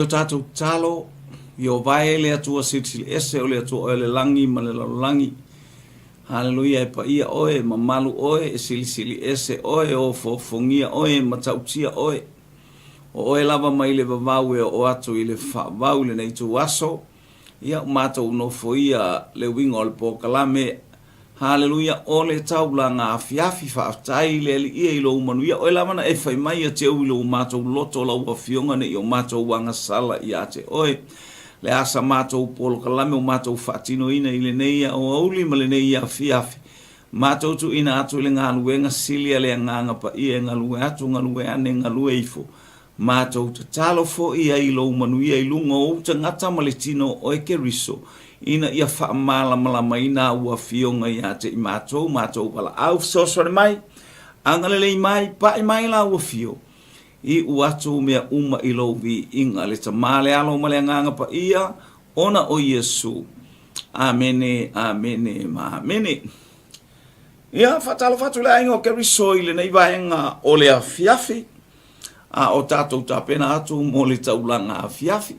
O tatou tatalo, Ieova e le Atua Silisili Ese, o le Atua oe o le lagi ma le lalolagi. Haleluia, e paia oe, e mamalu oe, e silisili ese oe, e ofoofogia oe, e matautia oe. O oe lava mai le vavau e oo atu i le faavavau i lenei ituaso. Ia, ua matou nofoia le uiga o le polokalame Haleluia O le taulaga afiafi Faafetai i le Alii i lou manuia Oe lava na e fai mai ia te au i lou matou loto Lau Afioga ne i o matou agasala ia te Oe Le a sa matou polokalame o matou faatinoina i lenei aoauli ma lenei afiafi Matou tuuina atu i le galuega sili a le Agaga Paia e galue atu galue ane galue ifo Matou tatalo foi ai i lou manuia i luga o ou tagata ma le tino o oe Keriso, ina ia faamalamalamaina au afioga ia te i matou, matou valaau fesoasoani mai, agalelei mai, pai mai lau afio, iu atu mea uma i lou viiga, le Tama, le Alo ma le Agaga Paia, ona o Iesu. Amene, amene ma amene. Ia, faatalofa atu le aiga o Keriso i lenei vaega o le afiafi. A o tatou tapena atu mo le taulaga afiafi.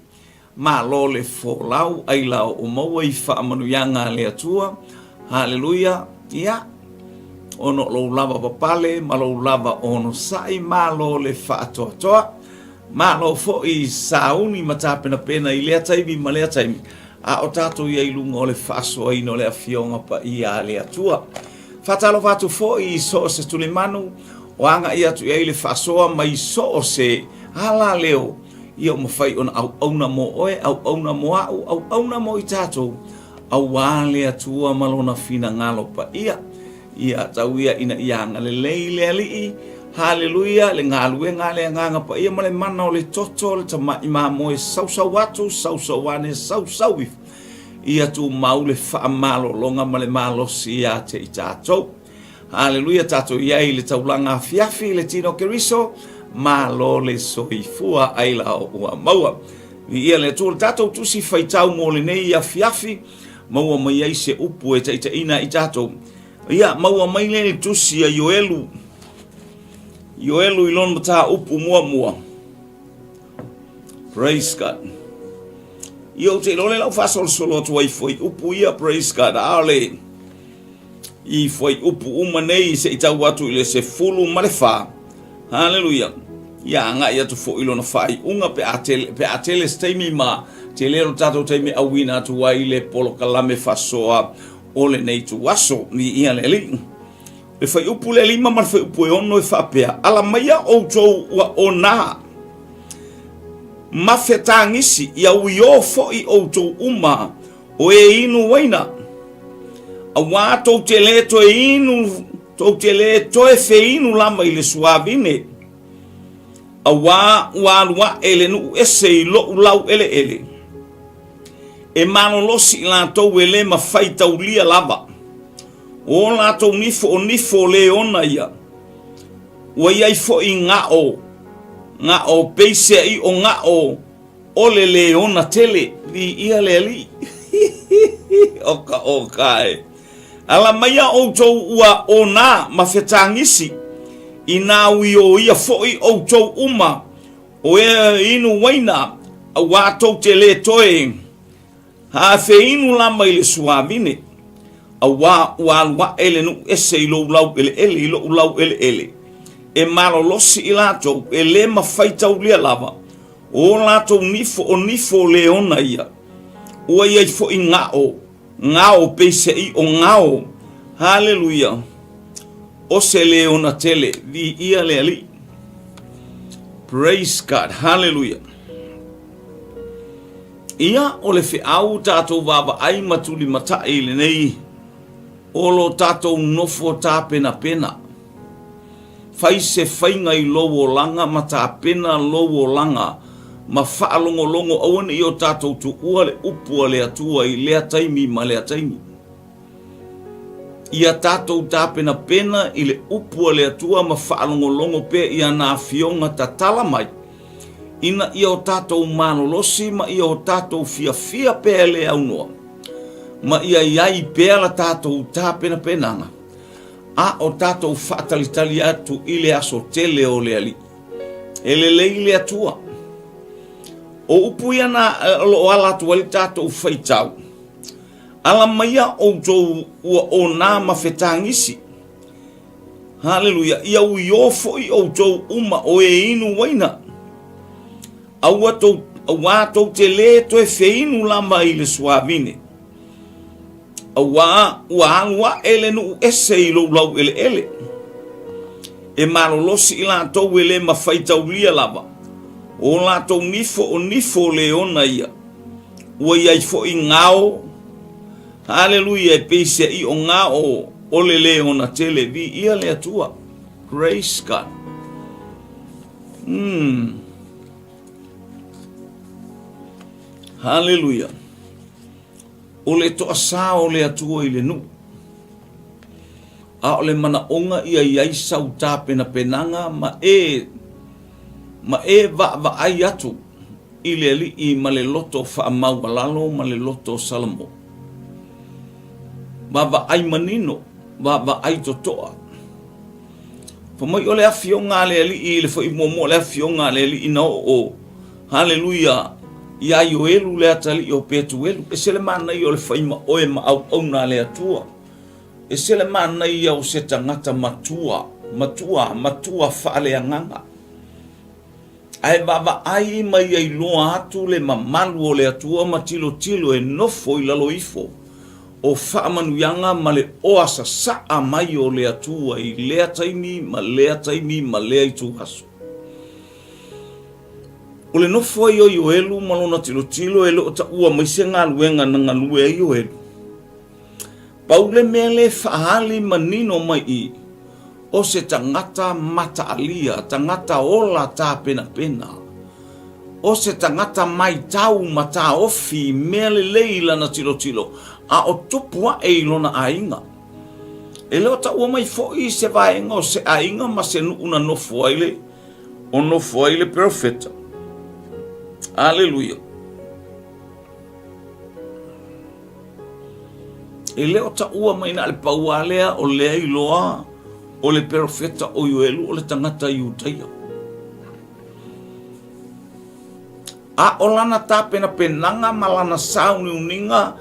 Malo le folau aila o maua i faamanuiaga a le Atua. Haleluia. Ia, ona o lou lava papale ma lou lava onosai, malo le faatoatoa. Malo foi sauni ma tapenapena i lea taimi ma lea taimi, a o tatou i ai i luga o le faasoaina o le Afioga Paia a le Atua. Faatalofa atu foi i so o se tulimanu o agai atu i ai le faasoa mai so o se alaleo, ia ua mafai ona auauna mo oe, auauna mo a'u, auauna mo i tatou, auā le Atua ma Lona finagalo paia. Ia tau ia ina ia agalelei le Alii, haleluia, le galuega a le Agaga Paia ma le mana o le toto o le tama'i mamoe, sausau atu, sausau ane, sausau ifo, ia tumau le faamalologa ma le malosi ia te i tatou. Haleluia, tatou i ai i le taulaga afiafi i le tino o Keriso, malo le soifua aila ua maua. Viia le Atua, le tatou tusi faitau mo lenei afiafi, maua mai ai se upu e taitaiina i tatou. Ia, maua mai lea i le tusi a Ioelu, Ioelu i lona mataupu muamua. Praise God. Ia, ou te iloa lea lau faasolosolo atu ai foi upu ia, praise God, aole i fuaiupu uma nei se i tau atu i le 14. Haleluia. Ia agai atu foi i lona faaiuga pe a tele, pe a tele se taimi ma tele lo tatou taimi auina atu ai le polokalame faasoa o lenei ituaso. Viia le Alii. Le fuaiupu le 5 ma le fuaiupu e 6 e faapea, Ala maia outou ua ona ma fetagisi, ia uiō foi outou uma O e inu uaina, auā tou te lē toe inu, tou te lē toe feinu lava i le suavine, auā ua alu aʻe le nuu ese i loʻu laueleele, e malolosi i latou e lē mafai taulia lava. O o latou nifo o nifo lē ona ia, ua i ai foi gaʻo, gaʻo peiseaʻiʻo gaʻo, O le leona tele, viia le Alii. Oka oka e. Ala maia outou ua ona ma fetagisi, inā uioia foi outou uma o e inu uaina, auā tou te lē toe hafeinu lava i le suavine, auā ua alu aʻe le nuu ese i lou laueleele, i loʻu laueleele, e malolosi i latou, e lē mafai taulia lava, O latou nifo, o nifo leona ia. Ua i ai foi gao, gao peiseai o gao. Haleluia. O se leona tele, viia le Alii. Praise God. Haleluia. Ia, o le feau tatou vaavaai ma tulimatai i lenei o lo tatou nofo tapenapena. Fai se faiga i lou olaga ma tapena lou olaga ma faalogologo aua ne i o tatou tuua le upu a le Atua i lea taimi ma lea taimi. Ia tatou tapenapena i le upu a le Atua ma faalogologo pea i ana afioga tatala mai, ina ia o tatou malolosi ma ia o tatou fiafia pea e le aunoa, ma ia i ai pea la tatou tapenapenaga. A o tatou faatalitali atu i le aso tele o le Alii. E lelei le Atua. O upu ia na o lo o ala atu ai le tatou faitau, Ala maia outou ua onā ma fetagisi. Haleluia! Ia uiō foi outou uma o e inu uaina. Aua tou, auā tou te lē toe feinu lava i le suavine. Auā ua alu aʻe le nuu ese i lou laueleele. E malolosi i latou e lē mafaitaulia lava. O latou nifo o nifo o leona ia. Ua i ai foi gao, haleluia, e pei se ʻiʻo gao o le leona tele. Viia le Atua. Praise God. Mm. Haleluia. O le toasā o le Atua i le nuu. A o le manaʻoga ia i ai sau tapenapenaga ma e ma e vaavaai atu i le Alii ma le loto faamaualalo ma le loto o Salamo. Vaavaai manino, vaavaai totoa. Fa mai o le afioga a le Alii i le foi muamua o le afioga a le Alii na oo, haleluia, iā Ioelu le atalii o Petuelu. Ese le manaia o le fai ma oe ma auauna a le Atua. Ese le manaia o se tagata matua, matua, matua faaleagaga. Ae vaavaai ma ia iloa atu le mamalu o le Atua ma tilotilo e nofo i lalo ifo o faamanuiaga ma le oa sasaa mai o le Atua i lea taimi ma lea taimi ma lea ituaso. O le nofo ai o Ioelu ma lona tilotilo e le o taua mai se galuega na galue ai Ioelu. Pau le mea lea e faaali manino mai i, o se tagata mataalia, tagata ola tapenapena, o se tagata maitau ma taofi i mea lelei i lana tilotilo, a o tupu aʻe i lona aiga. E le o taua mai foi se vaega o se aiga ma se nuu na nofo ai le, o nofo ai le perofeta. Aleluia. E le o taua mai na o le pau lava lea o lea iloa o le perofeta o Ioelu o le tagata Iudaia. A o lana tapenapenaga ma lana sauniuniga,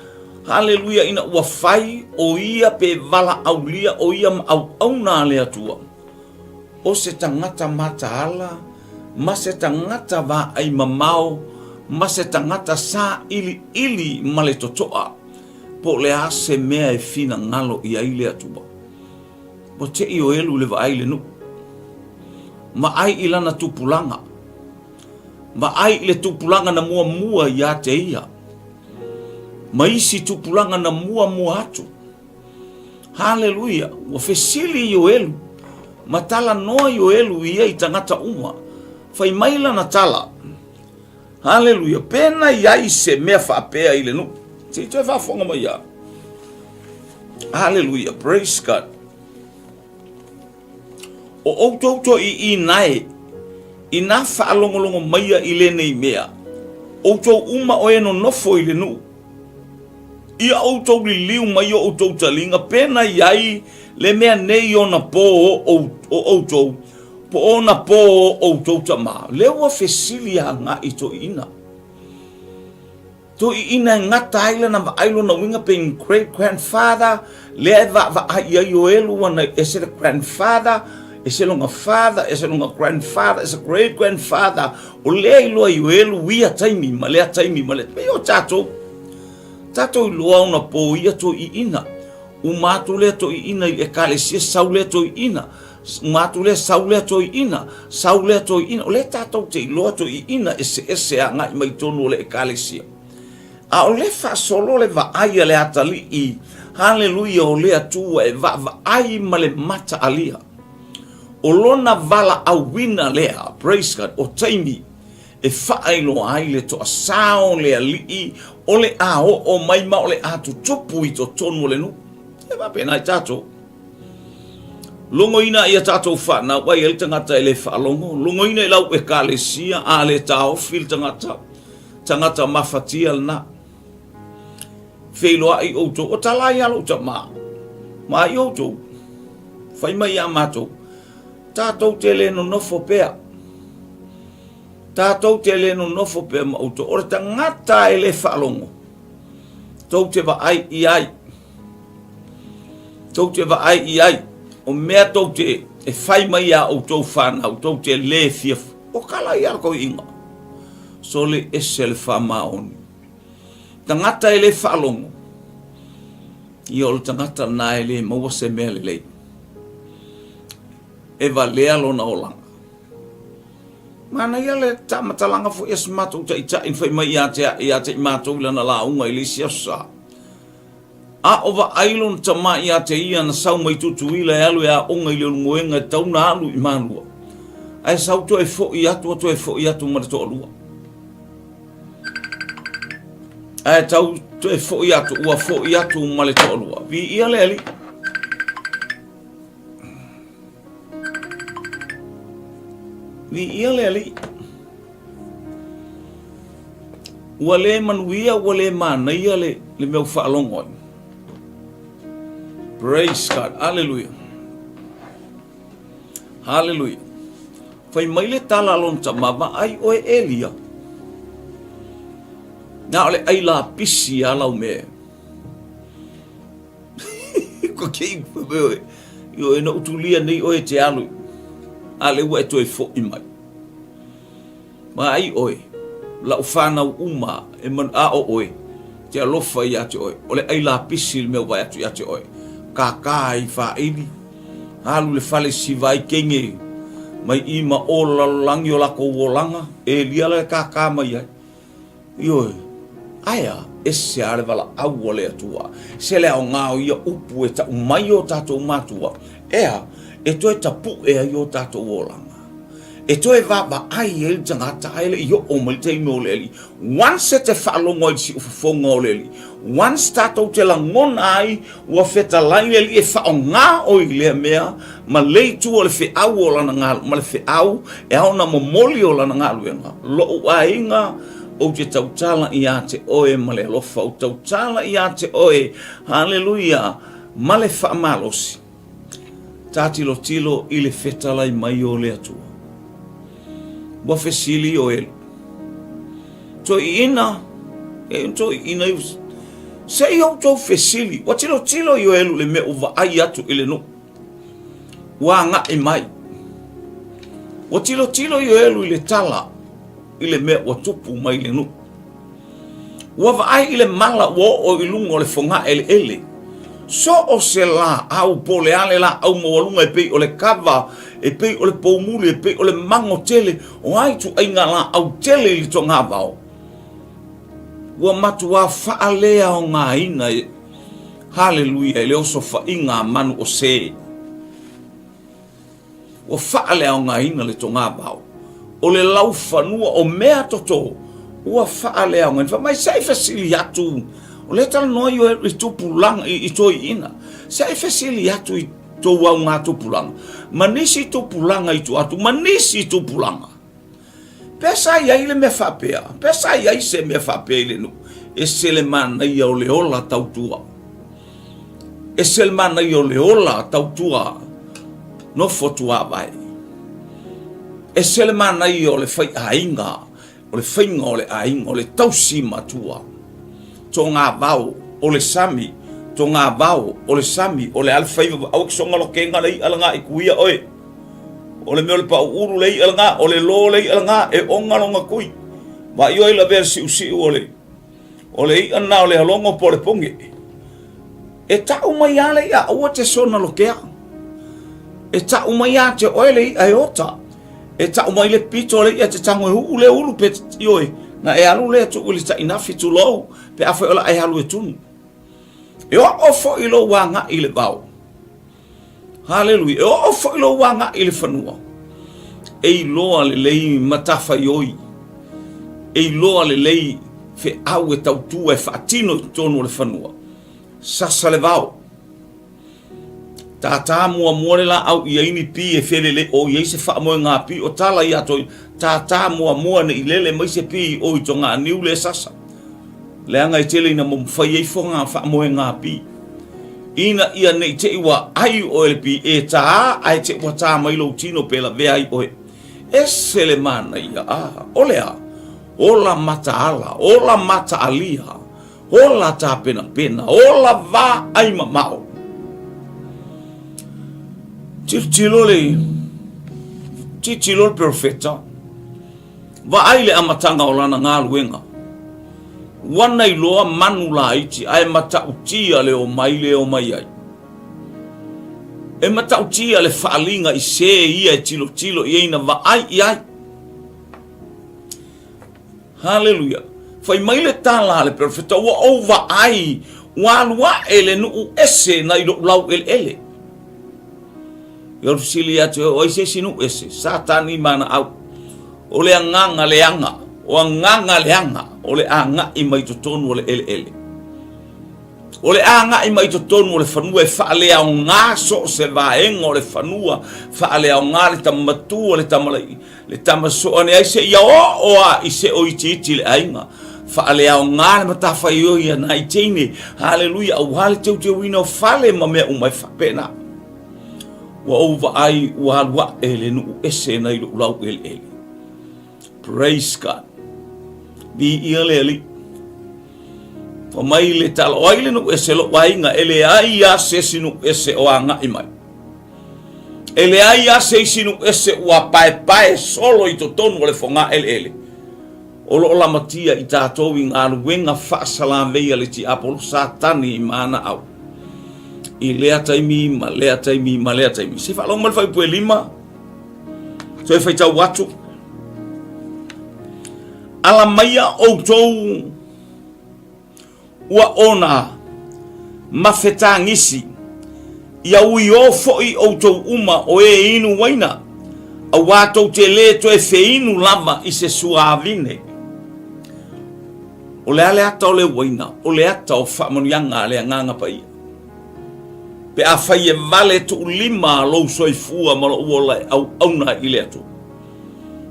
haleluia, ina ua fai o ia pe valaaulia o ia ma auauna a le Atua, o se tagata mataala ma se tagata vaai mamao ma se tagata sailiili ma le totoa, po o le a se mea e finagalo i ai le Atua. Ua te'i o Elu i le vaai i le nuu. Vaai i lana tupulaga. Vaai i le tupulaga na muamua ia te ia, ma isi tupulaga na muamua atu. Haleluia! Ua fesili Ioelu, ma talanoa Ioelu ia i tagata uma. Fai mai lana tala, Haleluia! Pena i ai se mea faapea i le nuu. Se i toe faafofoga mai ia. Haleluia! Praise God! O outou toeaiina e, inā faalogologo maia i lenei mea, outou uma o e nonofo i le nuu, ia outou liliu mai o outou taliga, pena i ai le mea nei ona pō o outou, po ona pō o outou tamā. Lea ua fesili agai toeaiina. Toeaiina e gata ai lana vaai lona uiga pe great grandfather lea e vaavaai i ai o Elu ana ese le grandfather ese lona father ese lona grandfather ese great grandfather o lea iloa i o Elu ia taimi ma lea taimi ma lea pei o tatou tatou iloa ona po ia toeaiina uma atu lea toeaiina i le ekalesia sau lea toeaiina uma atu lea sau lea toeaiina Sau lea toeaina, o lea tatou te iloa toeaina eseese agai mai totonu o le Ekalesia. A o lea faasolo le vaai a le atalii, haleluia, o le Atua e vaavaai ma le mataalia. O lona valaauina lea, praise God, o taimi e faailoa ai le toasā o le alii o le a oo mai ma o le a tutupu i totonu o le nuu. E faapena i tatou. Logoina ia tatou whanau, ai le tagata e le faalogo. Logoina i lau ekalesia, a le taofi le tagata, tagata mafatia lena. Feiloai outou, o tala ai a lou tamā, ma ai outou, fai mai ia matou, tatou te le nonofo pea. Tatou te le nonofo pea ma outou. O le tagata e le faalogo, tou te vaai i ai. Tou te vaai i ai. O mea tou te e fai mai iā outou fanau, tou te le fia. O kala ia le toeaina. Sole ese le faamaoni. Tagata e le faalogo, ia o le tagata lena e le maua se mea lelei. E valea lona olaga. Manaia le taamatalaga foi a si matou taitai na fai mai ia te ia te i matou i lana lauga i le isi aso sa. A o vaai lona tama ia te ia na sau mai Tutuila e alu e aoga i Leulumoega e tatau ona alu i Malua. Ae sau toe foi atu ua toe foi atu ma le toalua. Ae tau toe foi atu ua foi atu ma le toalua. Viia le Alii. Viia le Alii. Ua le manuia, ua le manaia le, le mea ua faalogo ai. Praise God. Hallelujah. Hallelujah. Fai mai le tala a lona tama, vaai oe Elia. Na o le ai lapisi a lau mea. Ko kei oe. Ioe, na ou tulia nei oe e te alu. A le ua e toe fo'i mai. Vaai oe, lau fanau uma e manaʻo oe, te alofa ia te oe. O le ʻai lapisi le mea ua vaai atu ia te oe. Kākā i fāili, alu i le fale siva ai kenge mai i ma o le lalolagi o lakou olaga, Elia la e kākā mai ai. Ioe, ae a, ese a le valaau a le Atua. Se le aoga o ia upu e tau mai o tatou matua, ea, e toe tapuʻe ai o tatou olaga. E toe vaavaai ai le tagata ae le i oo mai le taimi o le Alii. Once e te faalogo ai i le siufofoga o le Alii, once tatou te lagona ai ua fetalai le Alii e faaaoga oe i lea mea ma le itu o le feau o lana galuega, ma le feau e ao ona momoli o lana galuega, lou aiga, ou te tautala ia te oe ma le alofa, ou te tautala ia te oe, haleluia, ma le faamalosi. Ta tilotilo i le fetalai mai o le Atua. Ua fesili o Elu. Toeaiina, e toeaiina i se i outou fesili. Ua tilotilo i o Elu le mea ua vaai atu i le nuu. Ua agai mai. Ua tilotilo i o Elu i le tala i le mea ua tupu mai i le nuu. Ua vaai i le mala ua oo i luga o le fogaa eleele. So o se laau po o le a le laau maualuga e pei o le kava, e pei o le poumuli, e pei o le mago tele, o a ituaiga laau tele i le togavao, ua matuā faaleaogaina, haleluia, i le osofaiga a manu o se. Ua faaleaogaina le togavao o le laufanua o mea toto ua faaleaogaina. Fai mai, se i fesili atu, o lea e talanoa i i tupulaga, i toeaiina, se i fesili atu i tou augā tupulaga, ma nisi tupulaga i tua atu, ma nisi tupulaga. Pea sa i ai le mea faapea? Pea sa i ai se mea faapea i le nuu? Ese le manaia o le ola tautua. Ese le manaia o le ola tautua nofo tuavae. Ese le manaia o le faiaiga, o le faiga o le aiga, o le tausi matua. Togavao o le sami, togavao o le sami, o le a le faiva, aua ke soga lokenga le i'a lena i kuia oe. O le mea o le pau ulu le i'a lena, o le lo le i'a lena, e oga lona kui. Vaai oe i lavea le siusiu o le, o le i'a lena o le alogo po o le poge. E tau mai lava le i'a, aua te soona lokea. E tau mai ia te oe le i'a e ota. E tau mai le pito o le i'a e te tago e uu le ulu pe ioe, na e alu lea tuu i le tainafi tulou pe afai o le a e alu e tunu. E oo foi lou agai i le vao. Haleluia. E oo foi lou agai i le fanua. E iloa lelei matafaioi. E iloa lelei feau e tautua e faatino i totonu o le fanua. Sasa le vao. Tātā muamua le laau i ai ni pī e felele o i ai se faamoegā pī o tala ia toi. Tātā muamua ne i lele mai se pī o i tongā niu le sasa. Leaga e tele ina mawhai ai fonga faamoegā pī. Ina ia ne i te i ua ai oe le pī e tā ae te ua tā mai lou tino pe lavea ai oe. Ese le manaia, a, o le a? Ola mataala, ola mataalia, ola tapenapena, ola vaai mamao. Tilotilo le, tilotilo le perofeta, vaai le amataga o lana galuega. Ua nailoa manu laiti ae matautia le omai le omai ai. E matautia le faaliga i se ia e tilotilo i ai na vaai i ai. Haleluia. Fai mai le tala a le perofeta, ua ou vaai, ua alu ae le nuu ese nai lou laueleele. Ia o le fesili atu, o ai se isi nuu ese? Satani ma ana au. O le agaga leaga, o agaga leaga, o le agai mai totonu o le eleele. O le agai mai totonu o le fanua e faaleaoga so o se vaega o le fanua, faaleaoga le tama matua, le tama laiti, le tama soo ane ai seia oo a i se o itiiti le aiga. Faaleaoga le matafaioi a nai teine, haleluia, aua le teuteuina o fale ma mea uma e faapena. Ua ou vaai ua alu ae le nuu ese nai lou laueleele. Praise God. Viia le Alii. Fai mai le tala, o ai le nuu ese lou aiga, e leai lava se isi nuu ese o agai mai. E leai lava se isi nuu ese ua paepae solo i totonu o le fogaeleele. O lo o lamatia i tatou i galuega faasalavei a le tiapolo Satani ma ana au. I lea taimi ma lea taimi ma lea taimi. Se i faalogo mai le fuaiupu e 5. Toe faitau atu. Ala maia outou ua ona ma fetagisi, ia uiō foi outou uma o e inu uaina, auā tou te lē toe feinu lava i se suavine. O le a le ata o le uaina? O le ata o faamanuiaga a le Agaga Paia. Pe afai e vale tuulima lou soifua ma lou ola e auauna i le Atua.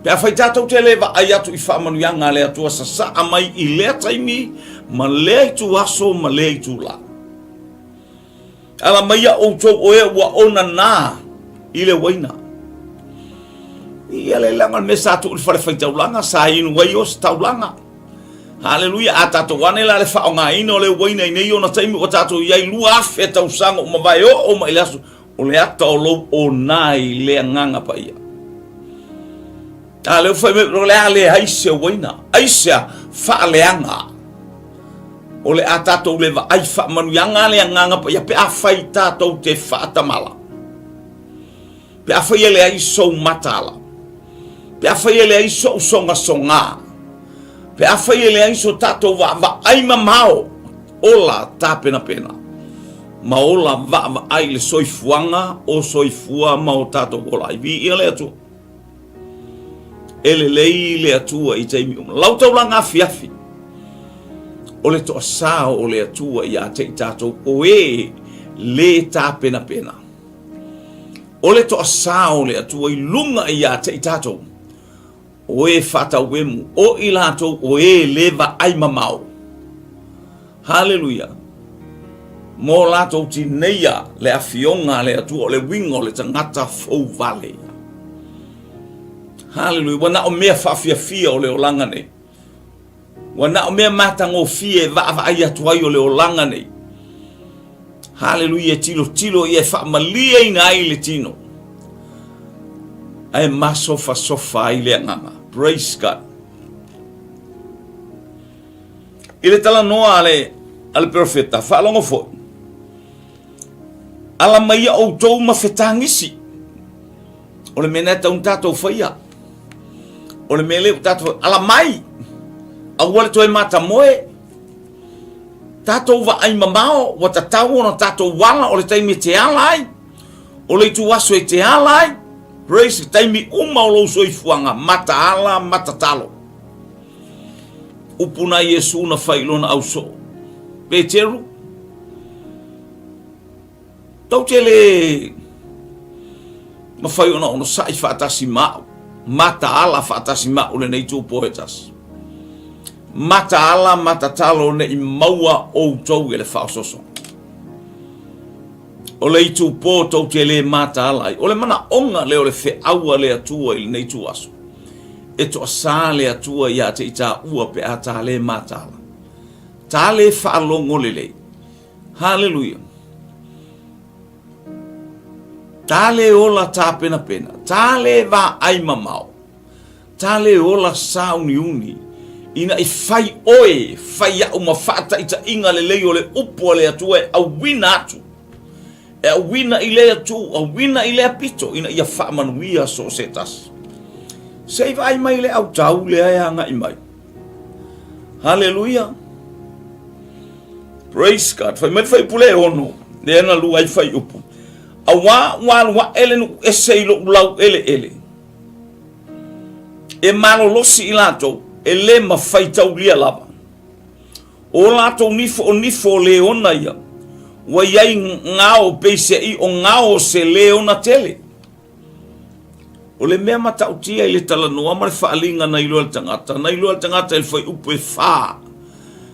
Pe afai tatou te le vaai atu i faamanuiaga a le Atua sasaa mai i lea taimi ma lea ituaso ma lea itula. Ala maia outou o e ua onanā i le uaina. Ia le leaga o le mea sa tuu i le fale faitaulaga, sa inu ai o se taulaga. Haleluia, a tatou ane la le faaaogaina o le uaina i nei ona taimi ua tatou i ai 2000 tausaga ua mavae oo mai i le aso, o le ata o lou ona i le Agaga Paia. A lea ua fai mai, o le a leai se uaina, aisea faaleaga. O le a tatou le vaai faamanuiaga a le Agaga Paia pe afai tatou te faatamala. Pe afai e leai sou mataala. Pe afai e leai sou sogasogā. Pe afai e leai so tatou vaavaai mamao, ola tapenapena ma ola vaavaai i le soifuaga o soifua ma o tatou ola ai. Viia le Atua. E lelei le Atua i taimi uma. Lau taulaga afiafi, o le toasā o le Atua ia te i tatou o e lē tapenapena. O le toasā o le Atua i luga ia te i tatou, o e faatauemu, o i latou o e lē vaai mamao. Haleluia! Mo latou tineia le afioga a le Atua, o le uiga o le tagata fou vale. Haleluia! Ua na o mea faafiafia o le olaga nei. Ua na o mea matagofie e vaavaai atu ai o le olaga nei. Haleluia, e tilotilo ia e faamalieina ai le tino. Ae masofasofa ai le agaga. Praise God. I le talanoa a le, a le perofeta, faalogo foi. Ala maia outou ma fetagisi. O le mea lena e tatau ona tatou faia. O le mea lea ua tatou ala mai, aua le toe matamoe. Tatou vaai mamao, ua tatau ona tatou ala o le taimi e te ala ai, o le ituaso e te ala ai. Praise, taimi uma o lou soifuaga, mataala, matatalo. Upu na Iesu na fai i lona ausoo. Peteru, Tou te le mafai ona onosai faatasi ma au, mataala faatasi ma au lenei itupo e tasi. Mataala, matatalo ne i maua outou e le faaosoosoga. O le itupo tou te le mataala ai. O le manaoga lea o le feau a le Atua i lenei ituaso. E toasā le Atua iā te i tāua pe a tā le mataala. Tā le faalogo lelei. Haleluia. Tā le ola tapenapena. Tā le vaai mamao. Ta le ola sāuniuni, ina i fai oe, fai aʻu ma faataitaiga lelei o le upu a le Atua e auina atu, e auina i lea itu, auina i lea pito, ina ia faamanuia so o se tasi. Se i vaai mai le autau lea e agai mai. Haleluia! Praise God. Fai mai le fuaiupu le ono, lea na lua ai fuaiupu. Auā ua alu aʻe le nuu ese i loʻu laueleele. E malolosi i latou, e le mafaitaulia lava. O latou nifo o nifo o leona ia, ua i ai gao peiseai o gao o se leona tele. O le mea matautia i le talanoa ma le faaaliga na iloa e le tagata, na iloa e le tagata i le fuaiupu e fa.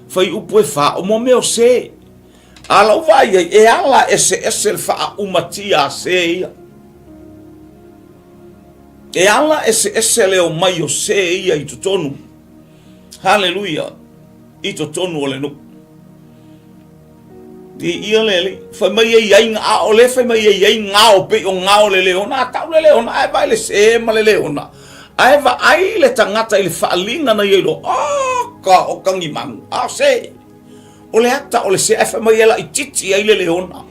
Fuaiupu e fa, o mo mea o se. A lau vaai ai, e ala eseese le faaumatia a se ia. E ala eseese le omai o se ia i totonu. Haleluia! I totonu o le nuu. I ia le alii. Fai mai e i ai nga, a o le fai mai e i ai ngao pei o ngao le leona, a tau le leona, ae vaai le se ma le leona. Ae vaai le tagata i le faaliga na ia iloa, oh, ka o kangimanu, a o se. O le ata o le se, ae fai mai e laititi ai le leona.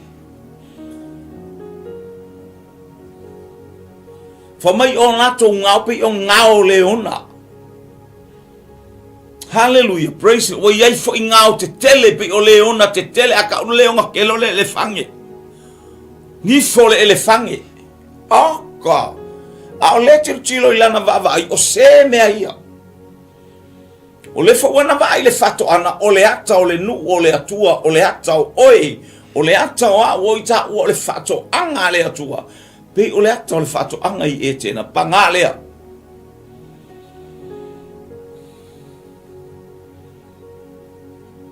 Fai mai o latou ngao pei o ngao leona. Haleluia, praise. Ua i ai foi ngao tetele pei o leona tetele, a ka leona tele o le elefange. Nifo le elefange. Oh God. A o le tilotilo i lana vaavaai, o se mea ia. O le foi ua na vaai le faatoaga, o le ata o le nuu o le Atua, o le ata o oe, o le ata o au o i tāua, o le faatoaga a le Atua. Pei o le ata o le faatoaga i Etena, pagā lea.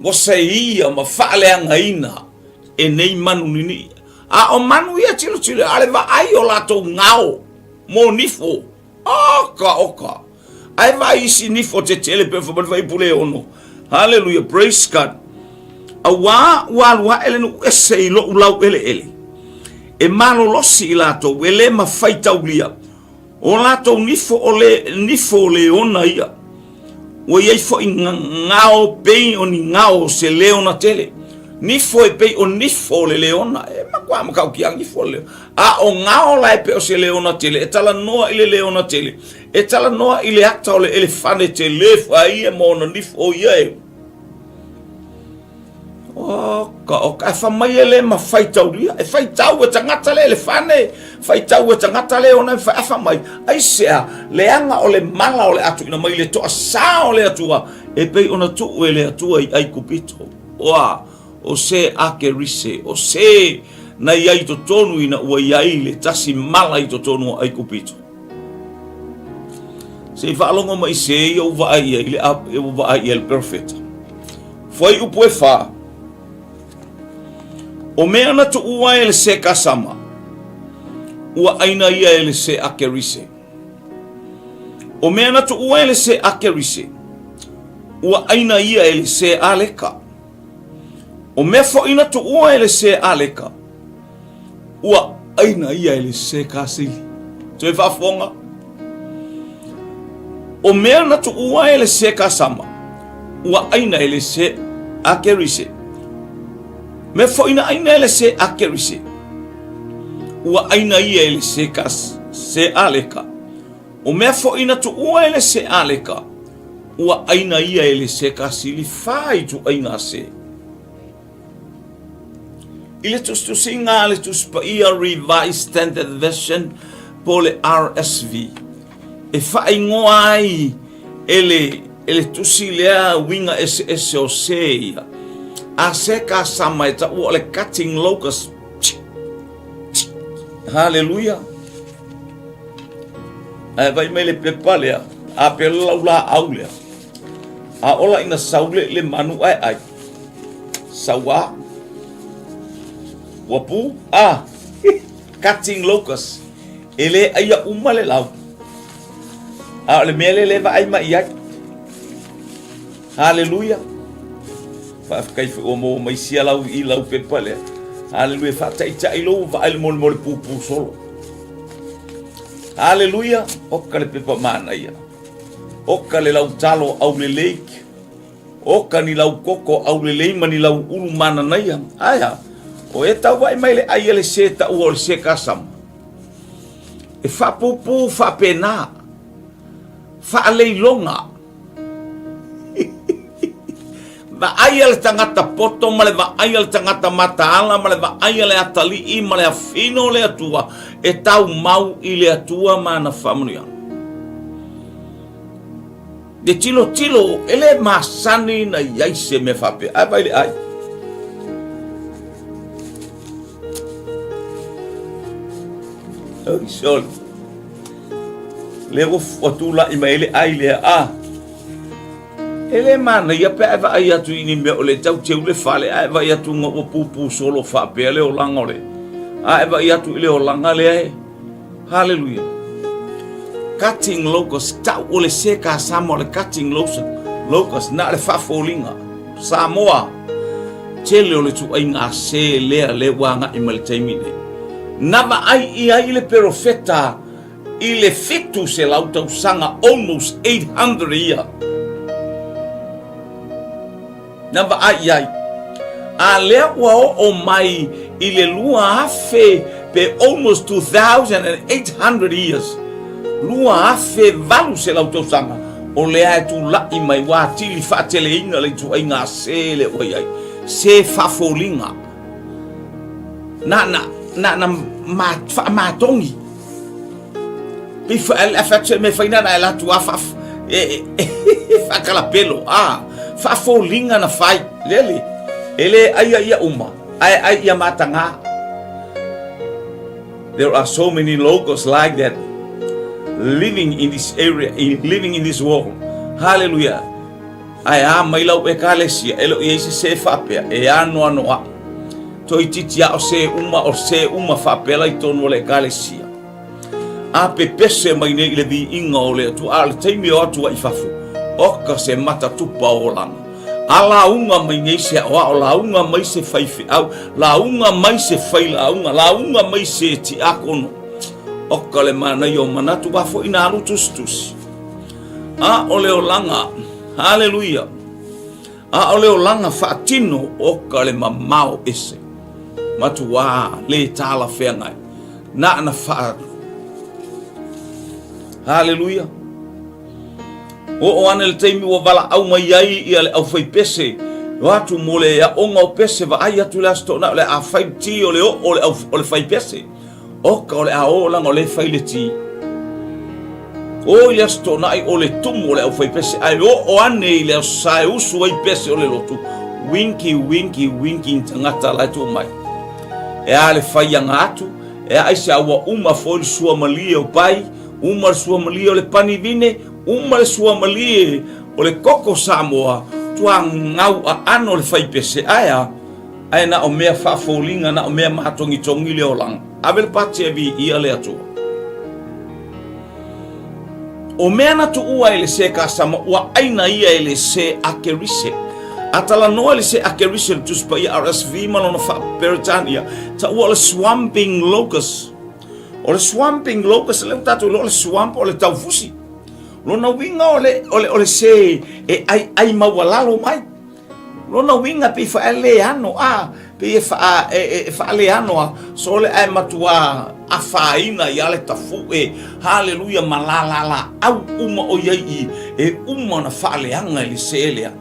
Ua seia ma faaleagaina e nei manu ninii. A o manu ia tilotilo, a le vaai o latou ngao, monifo, Oka, oka. Ae vaai isi nifo tetele pe fai mai le fuaiupu le ono. Haleluia, praise God. Auā ua alu aʻe le nuu ese i loʻu laueleele. E malolosi i latou, e le mafaitaulia. O latou nifo o le nifo o leona ia. Ua i ai foi ngao pei o ni ngao o se leona tele. Nifo e pei o nifo o le leona. E matua matautia nifo o le leona. A o ngao la e pei o se leona tele, e talanoa i le leona tele. E talanoa i le ata o le elefane tele faia ma ona nifo ia e. Oka, oka, e fai mai e le mafaitaulia, e faitau e tagata le elefane, faitau e tagata le ona e fai mai, aisea, leaga o le mala o le a tuuina mai le toasā o le Atua, e pei ona tuu e le Atua i Aikupito. Oa, o se Akerise, o se na i ai i totonu ina ua i ai le tasi mala i totonu o Aikupito. Se i faalogo mai se ia ua vaai i ai le ua vaai i ai le perofeta. Fuaiupu e fa. O mea na tuua e le se kasama, ua ʻaina ia e le se Akerise. O mea na tuua e le se Akerise, ua ʻaina ia e le se Aleka. O mea foi na tuua e le se Aleka, ua ʻaina ia e le se Kasili. Toe faafofoga. O mea na tuua e le se Kasama, ua ʻaina e le se Akerise. Mea foi na ʻaina e le se Akerise, ua ʻaina ia e le se Kas, se Aleka. O mea foi na tuua e le se Aleka, ua ʻaina ia e le se Kasili fa ituaiga se. I le tusitusiga a le Tusi Paia Revised Standard Version po o le RSV, e faaigoa ai e le, e le tusi lea uiga eseese o se ia. A se kasama e taua o le cutting locust. Haleluia. Ae vai mai le pepa lea, a pela lau laau lea. A ola ina sau le, le manu ae ai. Sauā. Ua pu? Ah! Cutting locust. E le aia uma le lau. A o le mea lea le vaai mai i ai. Haleluia. Faafetai foi ua maua mai sia lau i lau pepa lea. Haleluia. Faataitai lou vaai le molemole pupu solo. Haleluia. Oka le pepa manaia. Oka le lau talo aulelei. Oka ni lau koko aulelei ma ni lau ulu mananaia. Aea, o e tauva'i mai le ai a le se taua o le se kasama. E faapupū faapena, faaleiloga. Vaai a le tagata poto ma le vaai a le tagata mataala ma le vaai a le atalii ma le afino o le Atua e tau mau i le Atua ma ana faamanuiaga. Le tilotilo e le masani na i ai se mea faapea. Ae vai le ai. Oi, sole. Le ua tula'i mai le ai lea, a. E le manaia pe a e vaai atu i ni mea o le tau teu le fale, a e vaai atu nga ua pupu solo faapea le olaga o le. A e vaai atu i le olaga lea e. Haleluia. Cutting locust, tau o le seka Samoa le cutting locust, locust na le faafoliga. Samoa, tele o le tuaiga se lea le ua agai mai le taimi nei. Na vaai i ai le perofeta i le 700 tausaga, almost 800 year. Na vaai i ai. A lea ua oo mai i le 2000 pe almost 2800 years, 2800 tausaga, o lea e tula'i mai ua atili faateleina le ituaiga se lea ua i ai, se faafoliga. Na, na, na, na ma, faamatogi. Pei fa, a fai atu se mea fai na na e latu a fa, e, e, e faakalapelo, a, faafoliga na fai, lele, e le aia ia uma, ae ai ia matagā. There are so many locals like that living in this area, in, living in this world. Hallelujah. Ae a mai lau ekalesia, e le o i ai se sē faapea, e anoanoaʻi. Toeitiiti a o sē uma, o sē uma faapea la i totonu o le ekalesia. A pepese mai nei i le viiga o le Atua, a o le taimi o atu ai i fafo, oka se matatupa o olaga. A lauga mai nei se aoao, lauga mai se faifeau, lauga mai se failauga, lauga mai se tiakono. Oka le manaia o manatu, a foi na alu tusitusi. A o le olaga, haleluia, a o le olaga faatino oka le mamao ese, matuā le talafeagai, na na faa, haleluia. Oo ane le taimi ua valaau mai ai ia le aufaipese, o atu mo le aoga o pese, vaai atu le Aso Toonai o le a fai le ti o le oo o le, au, o le faipese. Oka o le a o laga o lea e fai le ti. O i le Aso Toonai o le tumu o le aufaipese, ae oo ane i le Aso Sa e usu ai pese o le lotu. Winki, winki, winki ni tagata la e tuu mai. E a le faiaga atu, e a aisea ua uma foi le suamalie o pai, uma le suamalie o le panivine, uma le suamalie o le koko Samoa, tuagau aano le faipese, ae a? Ae na o mea faafoliga, na o mea matogitogi le olaga. Ave le pati e viia le Atua. O mea na tuua e le se kasama, ua aina ia e le se akerise. A talanoa i le se akerise le Tusi Paia RSV ma lona faa-Peretania, taua o le swamping locust. O le swamping locust, lea ua tatou iloa o le swamp o le taufusi. Lona uiga o le, o le, o le se e aiai maualalo mai. Lona uiga pei faaleano a, pei e faa, e, e, e faaleano a, sole ae matuā afaina ia le tafuʻe, haleluia, ma la la la au uma o iai i, e uma ona faaleaga i le sē lea.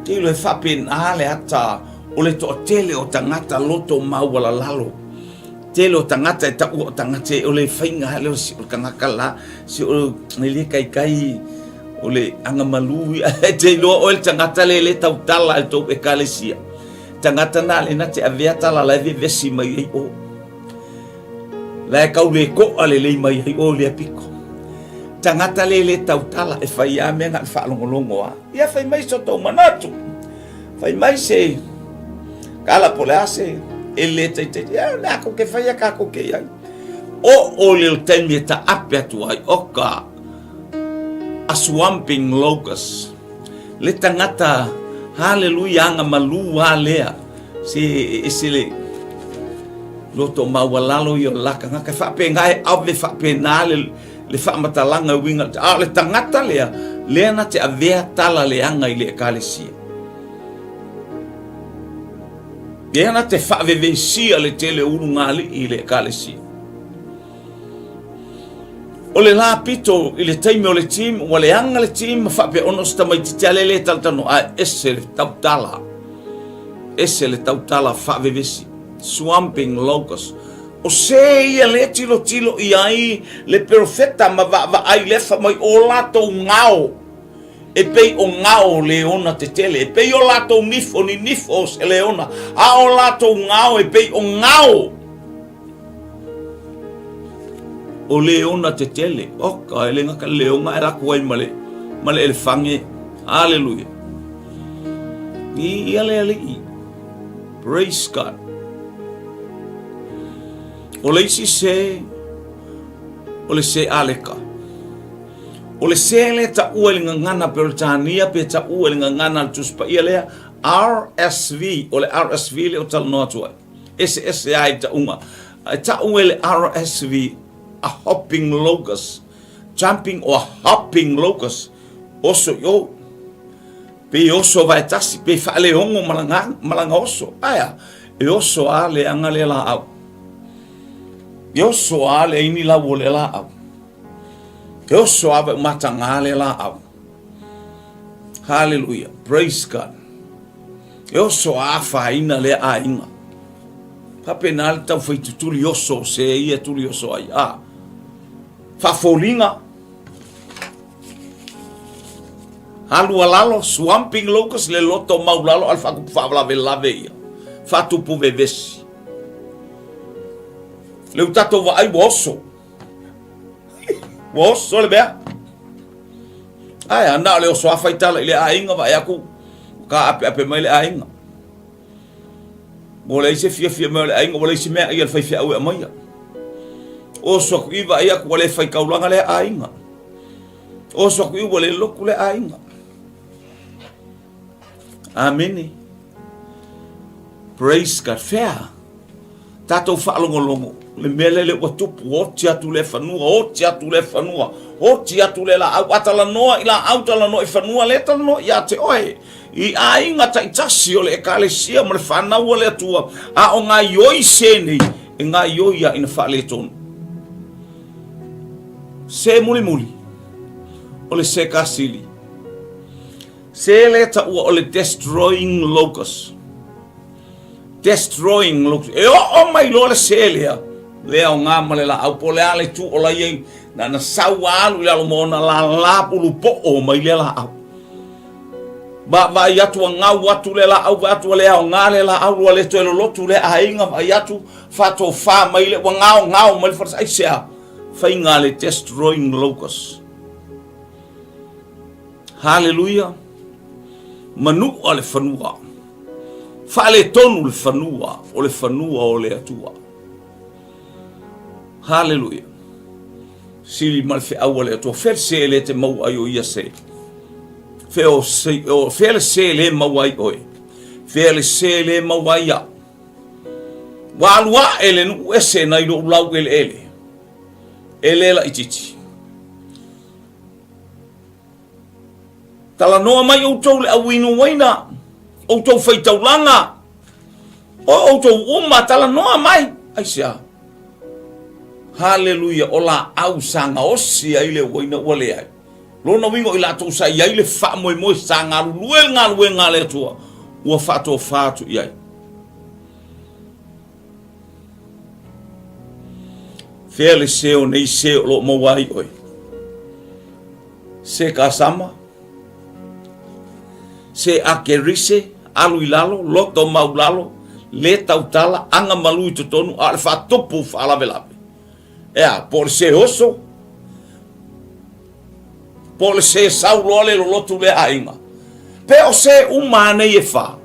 Te iloa e faapena le ata o le toatele o tagata loto maualalalo. Tele o tagata e taua o tagata e o le faiga lea o si o le tagata la, si o le le kaikai, O le agamalu ia, e te iloa oe le tagata le le tautala i le tou ekalesia. Tagata na le na te avea tala la e vevesi mai ai o. La e kau le koa le lei mai ai o lea piko. Tagata le le tautala e fai a mea na le faalogologo a. Ia fai mai so tou manatu. Fai mai se kala po le a se. E le taitai, e le ako ke whai a kako ke iai. O o le taimi e ta ape atu ai, o ka a swamping locust. Le tangata, haleluia, anga malu a lea, se e se le loto maualalo ia o le la tagata. E faapena e ave faapena le, le faamatalaga e uiga, a o le tagata lea, lea na te avea tala leaga i le ekalesia. Lea na te faavevesia le tele o ulugalii i le ekalesia. O le la pito i le taimi o le team, ua leaga le team ma faapea ona o se tamaitiiti lava lea e le talatalanoa, ae ese le tautala, ese le tautala faavevesi, swamping locust. O se ia lea tilotilo i ai le perofeta ma vaavaai lefa mai o latou gao e pei o gao o leona tetele, e pei o latou nifo ni nifo o se leona, a o latou gao e pei o gao o leona tetele. Oka, e le gata le leona e laku ai ma le, ma le elefange. Aleluia. I ia le alii. Praise God. O le isi se, o le se aleka. O le se le taua i le gagana Peretania pe taua i le gagana a le Tusi Paia lea, RSV, o le RSV lea ou talanoa atu ai. Eseese lava i tauga. E tau e le RSV a hopping locust, jumping or hopping locust, oso i o. Pe oso vaetasi, pe faaleogo malaga, malaga oso. Aea, e oso a leaga le laau. E oso a le aini lau o le laau. E oso a mataga le laau. Hallelujah. Praise God. E oso a afaina lea aiga. Faapena le taufai tutuli oso o se ia tuli oso ai. A. Faafoliga. Alu a lalo, swamping locust, le loto maulalo, a le faatupu faalavelave ia. Faatupu vevesi. Le ua tatou vaai ua oso. Ua oso le mea. Ae a na o le oso a faitala i le aiga vaai atu ka apeape mai le aiga. Ua leai se fiafia mai o le aiga, ua leai se mea ia le faifeau e aumaia. Oso atu i vaai atu ua le faitaulaga lea aiga. Oso atu i ua le lotu lea aiga. Amene. Praise God. Fea. Tatou faalogologo, le mea lea lea ua tupu, oti atu lea fanua, oti atu lea fanua, oti atu lea laau, a talanoa i laau, talanoa i fanua, lea talanoa ia te oe, i aiga taitasi o le ekalesia ma le fanau a le Atua, a o gaioi se nei, e gaioi a ina faaletonu. Se mulimuli, o le se kasili. Se lea taua o le destroying locust. Destroying locust. E oo mai loa le se lea, le aoga ma le laau, po o le a le itu o la i ai, na na sau a alu i lalo ma ona lālā pulupoo mai lea laau. Vaavaai atu a gau atu le laau, vaai atu ua le aoga le laau, ua le toe lolotu le aiga, vaai atu faatofa mai le, ua gaogao mai le falesa. Aisea? Faiga a le destroying locust. Haleluia! Manua le fanua. Faaletonu le fanua o le fanua o le Atua. Haleluia! Sili ma le feau a le Atua. Fea le se le te maua ai o ia se. Fea, o se, o, fea le se le maua ai oe. Fea le se le maua ai au. Ua alu ae le nuu ese nai lou lau eleele. E le laitiiti. Talanoa mai outou le au inu uaina, outou faitaulaga, o outou uma, talanoa mai. Aisea? Haleluia, o laau sa gaosi ai le uaina ua leai. Lona uiga o i latou sa i ai le faamoemoe sa galulue le galuega a le Atua, ua faatofa atu i ai. Fea le se o nei se o lo o maua ai oe? Se kasama, se akerise, alu i lalo, loto maulalo, le tautala, aga malu i totonu, a o le faatupu faalavelave. Ea, po o le se oso, po o le se sau loa le lolotu lea aiga. Pe o se uma nei e fa.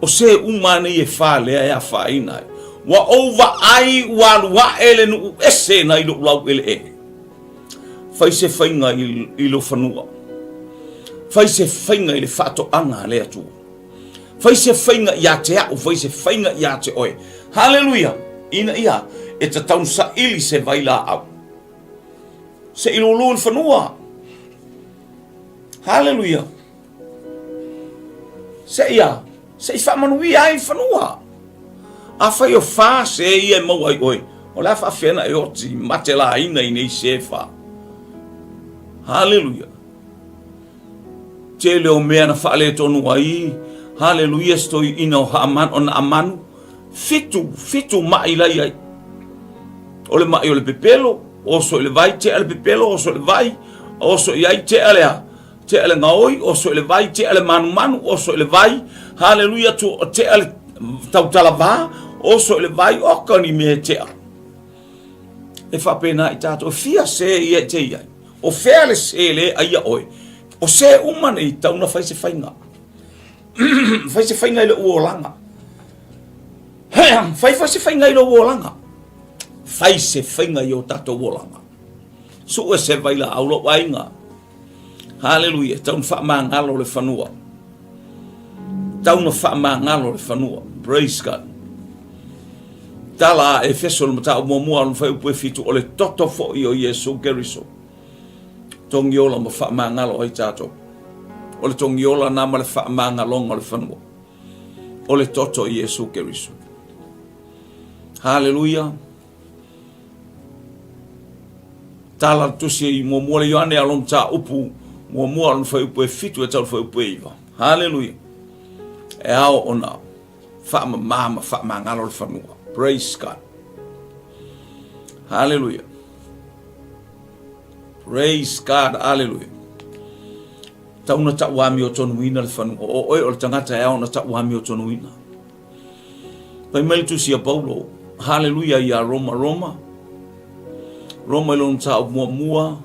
O se uma nei e whā lea e afaina ai. Ua ou vaai ua alu aʻe le nuu ese nai loʻu laueleele. Fai se faiga i, i lou fanua. Fai se faiga i le faatoaga a le Atua. Fai se faiga ia te au, fai se faiga ia te oe. Haleluia! Ina ia e tatau saili se vailaau. Se i lulu i le fanua. Haleluia! Se i a, se i faamanuia ai le fanua. Afai o fa se ia e maua ai oe, o le a faafefea ona e oti matelaina i nei se fa. Haleluia. Tele o mea na faaletonu ai, haleluia, se toeaina o Haaman, o Naamanu, fitu, fitu maʻi la i ai. O le maʻi o le pepelo, oso i le vai, tea le pepelo, oso i le vai, oso i ai, tea le a. Tea le gaoi, oso i le vai, tea le manumanu, oso i le vai, haleluia, tu, tea le tautalavā, oso i le vai, oka ni mea e tea. E faapena i tātou, e fia se ia e te iai. O fea le se le a ia oe. O se uma nei tau na fai se faiga. Fai se faiga i le uolaga. Fai fai se faiga i le uolaga. Fai se faiga i o tātou uolaga. Sue se vailaau lou aiga. Haleluia, tau na faamagalo le fanua. Tau na faamagalo le fanua. Praise God. Tala a Efeso le mataupu muamua o lona fuaiupu e fitu, o le toto foi o Iesu Keriso. Togiola ma faamagalo ai tatou. O le togiola na ma le faamagaloga o le fanua. O le toto o Iesu Keriso. Haleluia. Tala le tusi i muamua le Ioane a lona mataupu muamua a lona fuaiupu e fitu e tau le fuaiupu e iva. Haleluia. E ao ona faamama ma faamagalo le fanua. Praise God. Haleluia. Praise God. Haleluia. Tau na tau amiotonuina le fanua. O oe o le tagata e ao na tau amiotonuina. Fai mai le tusi a Paulo, haleluia iā Roma, Roma, Roma i lona mataupu muamua,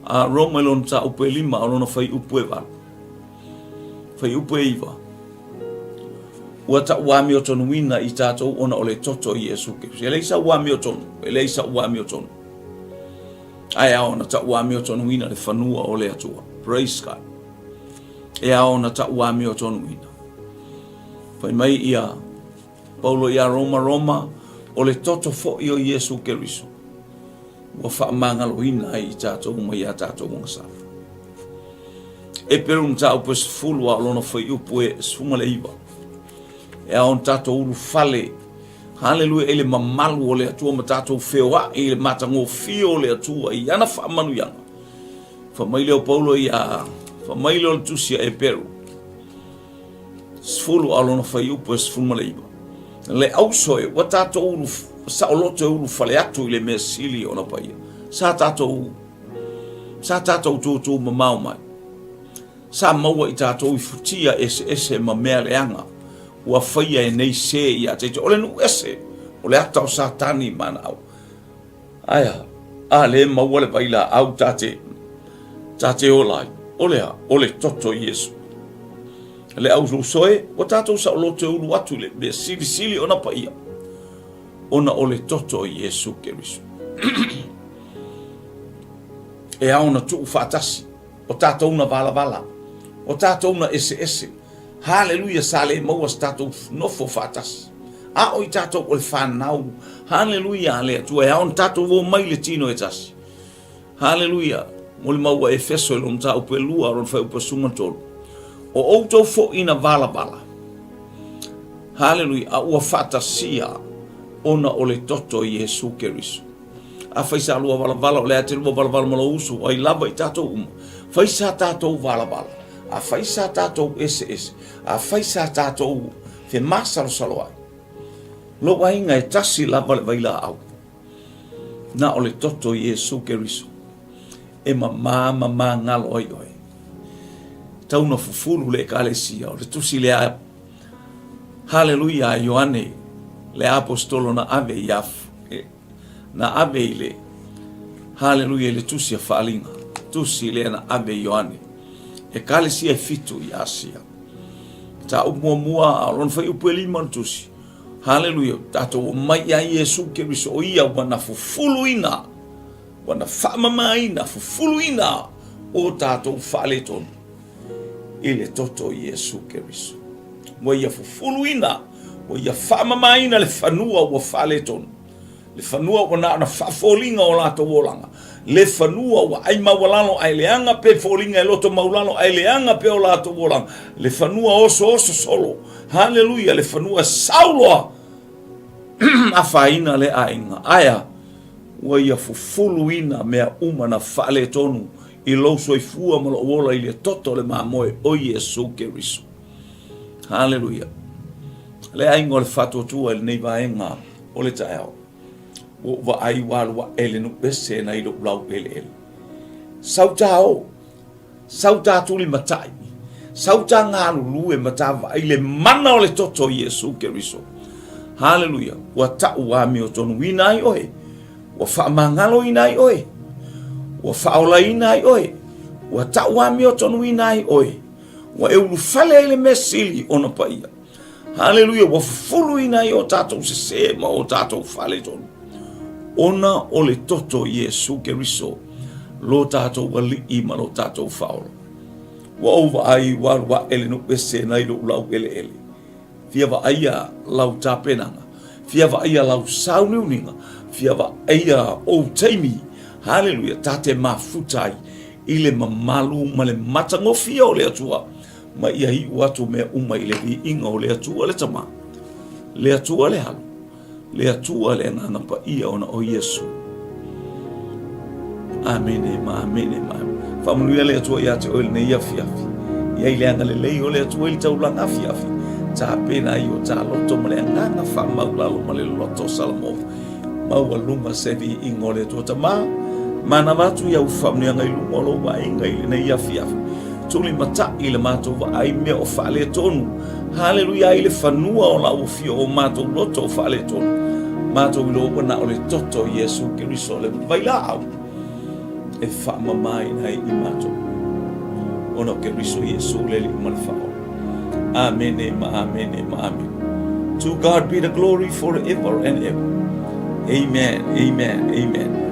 a Roma i lona mataupu e lima, a lona fuaiupu e valu, fuaiupu e iva. Ua tau amiotonuina i tatou ona o le toto i Iesu Keriso. E leai sau amiotonu, e leai sau amiotonu. Ae ao ona tau amiotonuina le fanua o le Atua. Praise God. E ao ona tau amiotonuina. Fai mai ia Paulo iā Roma, Roma, o le toto foi o Iesu Keriso, ua faamagaloina ai i tatou mai a tatou agasala. Eperu mataupu e 10 a o lona fuaiupu e 19. E ao ona tatou ulufale, haleluia, i le mamalu o le Atua ma tatou feoai i le matagofie o le Atua i ana faamanuiaga. Fai mai lea o Paulo iā, fai mai lea o le tusi a Eperu, 10 a o lona fuaiupu e 19. Le auso e, ua tatou ulu, saoloto e ulufale atu i le mea sili ona paia. Sa tatou, sa tatou tūtū mamao mai. Sa maua i tatou i futia eseese ma mea leaga ua faia e nei se ia te O le nuu ese, o le ata o Satani ma ana au. Ae a? A lē maua le vailaau ta te, ta te ola ai. O le a? O le toto i Iesu. Le au uso e, ua tatou saoloto e ulu atu i le mea silisili ona paia, ona o le toto i Iesu Keriso. E ao ona tuu faatasi, o tatou na valavala, o tatou na eseese, Haleluia sa le maua se tatou nofo faatasi. A o i tatou o le fanau. Haleluia a le Atua e ao ona tatou omai i le tino e tasi. Haleluia. Molimau a Efeso i lona mataupu e lua, lona fuaiupu e 13. O outou foi na valavala. Haleluia. A ua faatasia ona o le toto i Iesu Keriso. Afai sa lua valavala, o le a te lua valavala ma lou uso, ai lava i tatou uma. Fai sa tatou valavala. Afai sa tatou eseese, afai sa tatou femasalosalo ai, lou aiga e tasi lava le vailaau, na o le toto i Iesu Keriso, e mamā ma magalo ai oe. Tau na fufulu le Ekalesia, o le tusi lea, haleluia, a Ioane, le aposetolo na ave ia Na ave i le, haleluia, i le tusi a Faaliga, tusi lea na ave i Ioane, Ekalesia e fitu i Asia. Mataupu muamua a o lona fuaiupu e lima o le tusi. Haleluia! Tatou omai ia Iesu Keriso o ia ua na fufuluina, ua na faamamaina, fufuluina o tatou faaletonu i le toto o Iesu Keriso. Ua ia fufuluina, ua ia faamamaina le fanua ua faaletonu. Le fanua ua na ona faafoliga o latou olaga, le fanua ua ai maualalo ae leaga pe foliga e loto maulalo ae leaga pea o latou olaga, le fanua osooso solo, haleluia, le fanua sau loa afaina le aiga. Ae a? Ua ia fufuluina mea uma na faaletonu i lou soifua ma lou ola i le toto o le mamoe o Iesu Keriso. Haleluia. Le aiga o le faatuatua i lenei vaega o le taeao, ua ou vaai ua alu ae le nuu ese nai lou laueleele. Sau tā o, sau tā tulimatai, sau tā galulue ma tā vaai le mana o le toto o Iesu Keriso. Haleluia, ua ta'u amiotonuina ai oe, ua faamagaloina ai oe, ua faaolaina ai oe, ua ta'u amiotonuina ai oe, ua e ulufale ai le mea sili ona paia. Haleluia, ua fufuluina ai o tatou sesē ma o tatou faaletonu, ona o le toto o Iesu Keriso, lo tatou Alii ma lo tatou Faaola. Ua ou vaai ua alu ae le nuu ese nai lou laueleele. Fia vaaia lau tapenaga, fia vaaia lau sauniuniga, fia vaaia ou taimi, haleluia, ta te mafuta ai i le mamalu ma le matagofie o le Atua, ma ia iu atu mea uma i le viiga o le Atua le Tama, le Atua le Alo, le Atua le Agaga Paia ona o Iesu. Amene ma amene ma amene. Faamanuia le Atua ia te oe lenei afiafi. Ia i le agalelei o le Atua i le taulaga afiafi. Tapena ai o ta loto ma le agaga faamaulalo ma le loto Salamo. Maualuga se viiga o le Atua Tama, manava atu i au faamanuiaga i luga o lou aiga i lenei afiafi. Tulimatai i le matou vaai mea o faaletonu. Haleluia ai le fanua o lau afio o matou loto o faaletonu. Matou iloa ua na o le toto o Iesu Keriso le vailaau e faamamaina ai i matou. Ona o Keriso Iesu le Alii ma le Faaola. Amene ma amene ma amene. To God be the glory forever and ever. Amen, amen, amen.